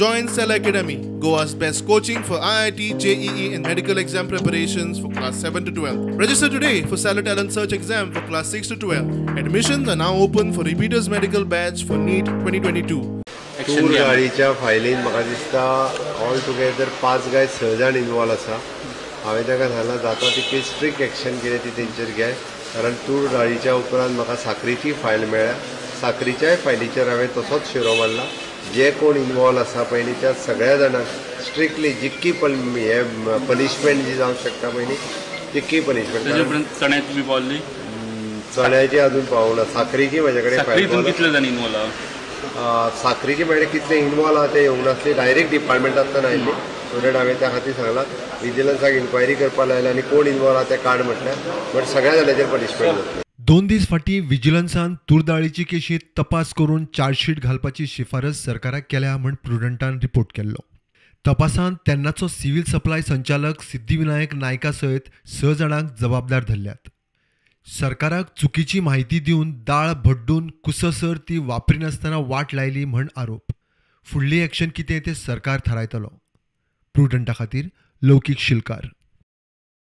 Join Cell Academy, Goa's best coaching for IIT, JEE and medical exam preparations for class 7 to 12. Register today for Stellar Talent Search exam for class 6 to 12. Admissions are now open for repeaters medical batch for NEET 2022. तूर गाडीच्या फायलीन म्हाका दिसता all together 5 काय 6 जाण involve आसा. हांवें ताका सांगलां जाता तितकी स्ट्रिक्ट एक्शन कितें ती तेंचेर घे, कारण तूर दाळीच्या उपरांत म्हाका साकरीची फायल मेळ्ळ्या. साकरीच्याय फायलीचेर हांवें तसोच शिरो मारला. जे कोण इनवॉल्व आसा पयलीं त्या सगळ्या जाणांक स्ट्रिक्टली जितकी हे पनिशमेंट जी जावंक शकता पयलीं तितकी पनिशमेंट. चण्याची बी पावली? चण्याची अजून पावूंक ना. साकरीची म्हजे कडेन फायल. कितले जाण इनवॉल्व आहा? साकरीची म्हळ्यार कितले इनवॉल्व आहा ते येवंक नासली, डायरेक्ट डिपार्टमेंटांतल्यान आयिल्ली. सो that हांवें त्या खातीर सांगलां विजिलन्साक इन्क्वायरी करपाक लायला आनी कोण इनवॉल्व आहा तें काड म्हटल्यार, बट सगळ्या जाणांचेर पनिशमेंट जातली. 2 दीस फाटीं विजिलन्सान तूरदाळीची केशींत तपास करून चार्जशीट घालपाची शिफारस सरकाराक केल्या म्हूण प्रुडंटान रिपोर्ट केल्लो. तपासांत तेन्नाचो सिव्हिल सप्लाय संचालक सिद्धिविनायक नायका सयत 6 जाणांक जबाबदार धरल्यात. सरकाराक चुकीची म्हायती दिवन दाळ भड्डून कुससर ती वापरिनासतना वाट लायली म्हण आरोप. फुडली एक्शन कितें तें सरकार थारायतलो. प्रुडंटा खातीर लौकीक शिलकार.